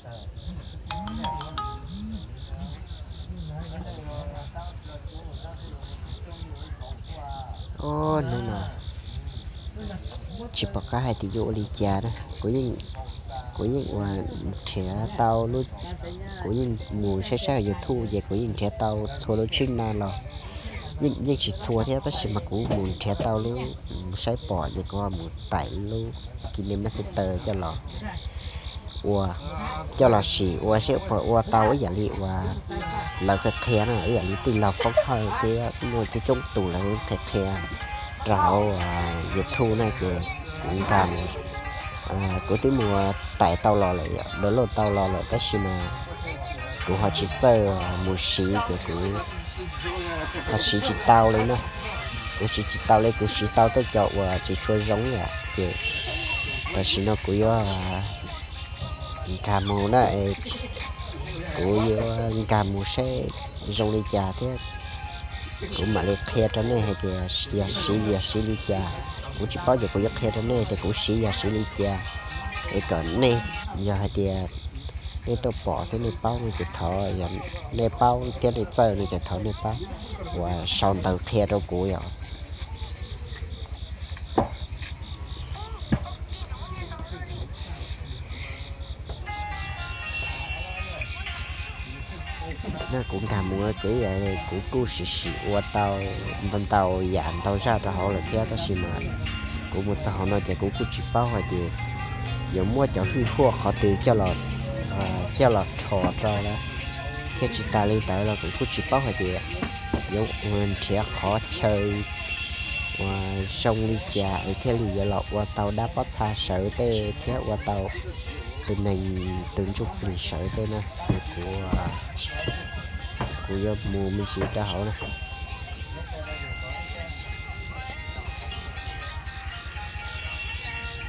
Ob hnub no tsis pom qab hais tias yuav ua li cas na. Kuv yeej ua nrhiav tau lub, kuv yeej mus saib saib hauv YouTube ces kuv yeej nrhiav tau txhua lub tswb na los, yeej tsis txhua thiab tab sis mas kuv mus nrhiav tau lub, mus saib pom ces kuv mus tải lub KineMaster coj los ua, coj los sim ua seb puas ua tau ib yam li uas lawv qhia qhia na, ib yam li tij laug Foob Hawj thiab muaj coob coob tus lawv qhia qhia rau hauv YouTube na ces kuv nkag mus, kuv twb mus tải tau los lawm, download tau los lawm tab sis mas kuv ho tsis txawj mus siv ces kuv ho siv tsis tau li na. Kuv siv tsis tau li, kuv siv tau tej cov uas tsis tshua zoo lawm ces tam sim no kuv yuav nkag mus na, kuv yuav nkag mus saib zoo li cas thiab kuv mam li qhia rau nej hais tias yog siv yog siv li cas. Kuv tsis paub ces kuv yuav qhia rau nej tias kuv siv yog siv li cas es kom nej, yog hais tias nej tuaj pom thiab nej paub no ces thov, yog nej paub thiab nej txawj no ces thov nej pab uas sau ntawv qhia rau kuv yom. Na kuv nkag mus kuv, kuv kuj sim sim ua tau ntau ntau yam ntau zaj rau hauv lawm thiab tab sis mas kuv mus txog hauv no ces kuv kuj tsis paub hais tias yuav muab cov hwj huaj qhov twg coj los rho rau lawm thiab tsis tas li ntawd los kuv kuj tsis paub hais tias yuav ua nrhiav qhov chaw uas zoo li cas es thiaj li yuav los ua tau dab pob txha sawv tej thiab ua tau tus neeg tus ntsuj plig sawv tej na ces kuv, kuv yuav mus me ntsis rau hauv na.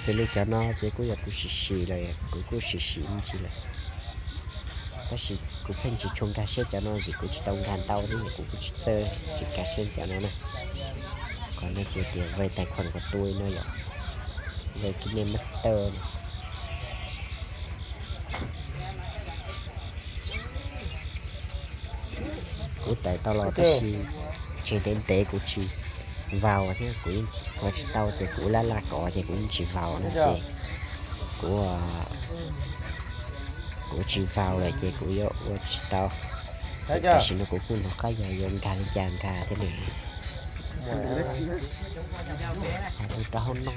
Xws li cov no ces kuj yog kuv sim sim lawm, kuv kuj sim sim me ntsis lawm. Tab sis kuv pheej tsis tshua nkag siab cov no vim kuv tsis tau nkag ntau thiab kuv kuj tsis txawj tsis nkag siab cov no na. Qhov no ces tias vay tais khuam qhov tui no yom, vay KineMaster no. Kuv tải tau los tab sis tseg ntev ntev kuv tsis vào thiab kuv yeej ua tsis tau ces kuv laj laj kov ces kuv yeej tsis vào no ces kuv, kuv tsis vào lawm ces kuv yuav ua tsis tau. Tam sim no kuv kuj hnov qab yog yuav nkag li cas nkag thiab ne. Hais lus rau hauv no.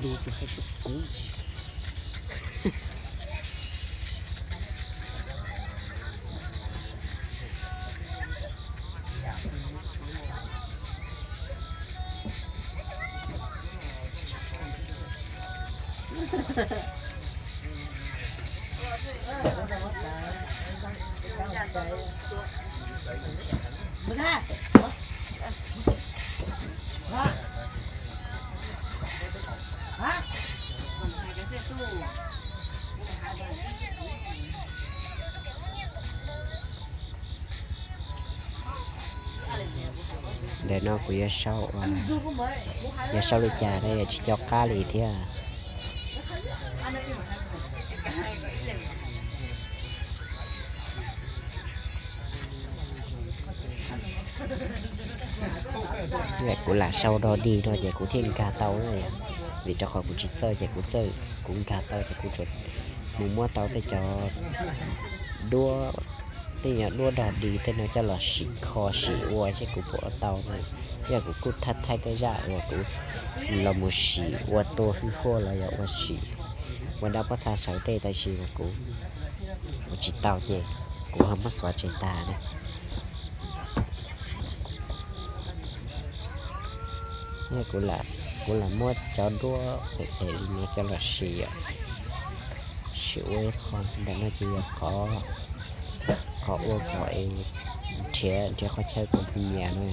Lus tsis hais rau kuv. Ntawm no kuv yuav sau, yuav sau li cas no yog tsis nco qab li thiab. Kuv lam sau dog dig no ces kuv thiaj nkag tau na, vim rau qhov kuv tsis txawj ces kuv txawj, kuv nkag tau ces kuv tsuas mus muab tau tej cov duab, tej cov duab dog dig tej no coj los sim kho sim ua seb kuv puas ua tau na. Yog kuv kuj thaij thaij tej zaj uas kuv los mus sim ua tua hwj huaj los yog ua sim ua dab pob txha sawv tej tab sis mas kuv ua tsis tau ces kuv ho muab xuav tseg tag na. Kuv lam muab cov duab phem phem li no coj los sim, sim ua ib qho ntawm no ces yog qhov ua kom es nrhiav, nrhiav qhov chaw kom nyias no.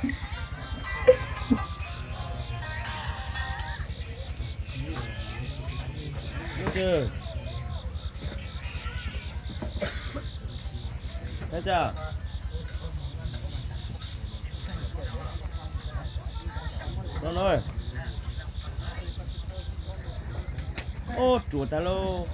Ub, ruam tas lauj.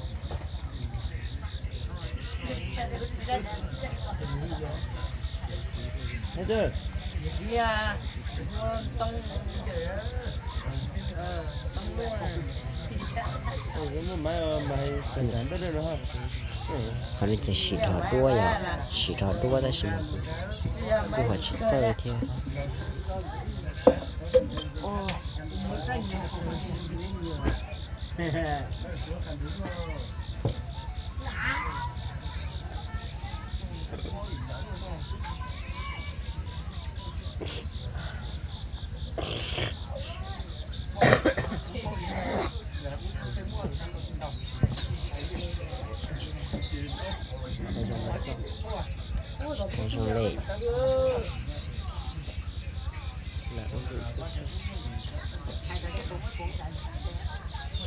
Qhov no ces sim dhos duab yom, sim dhos duab tab sis mas kuj ho tsis txawj thiab. Zoo li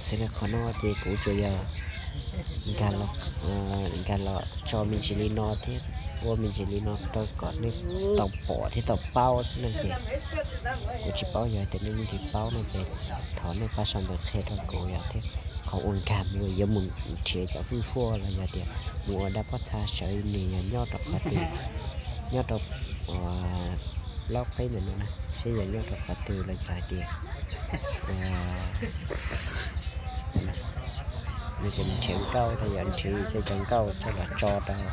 xws li qhov no ces kuv tsuas yog nkag los, nkag los tso me ntsis li no thiab ua me ntsis li no rau kom nej tau pom thiab tau paub xwb no ces kuv tsis paub, yog tias nej leej twg paub no ces thov nej pab sau ntawv qhia rau kuv yom. Thiab qhov uas nkag mus yuav mus nrhiav cov fwj huaj los yog tias mus ua dab pob txha sawv nws yog nyob rau qhov twg, nyob rau plaub qeb ntawm no na, seb yog nyob rau qhov twg los yog hais tias nws nrhiav nkauj, yog nrhiav cov nkauj coj los tso rau.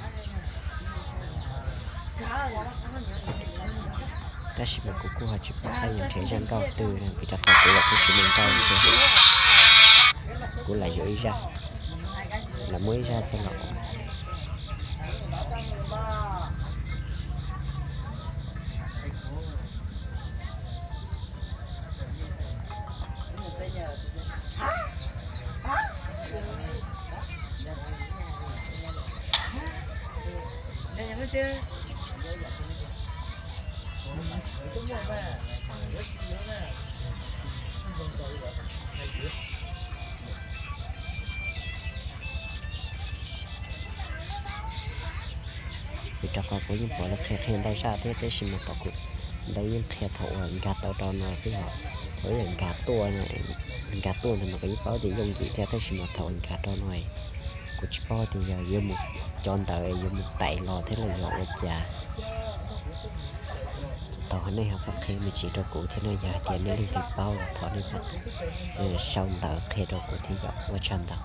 Tab sis mas kuv kuj ho tsis paub qab yuav nrhiav zaj nkauj twg na, vim rau qhov kuv los kuj tsis muaj nkauj li thiab. Kuv lam yuav ib zaj, lam muab ib zaj coj los ua. Vim rau qhov kuv yeej pom lawv qhia qhia ntau zaj thiab, tab sis mas thaum kuv ntawd yeej qhia thaum uas nkag tau rau no xwb os. Thaum ib yam nkag tuaj, nkag tuaj ntawd mas kuv yeej paub tias yooj yim thiab, tab sis mas thaum uas nkag rau no kuv tsis paub tias yog yuav mus cov ntawd yuav mus tais los thiab los yog ua cas. Ces thov nej ho pab qhia me ntsis rau kuv thiab no, yog hais tias nej leej twg paub los thov nej pab sau ntawv qhia rau kuv thiab yom. Ua tsaug ntau.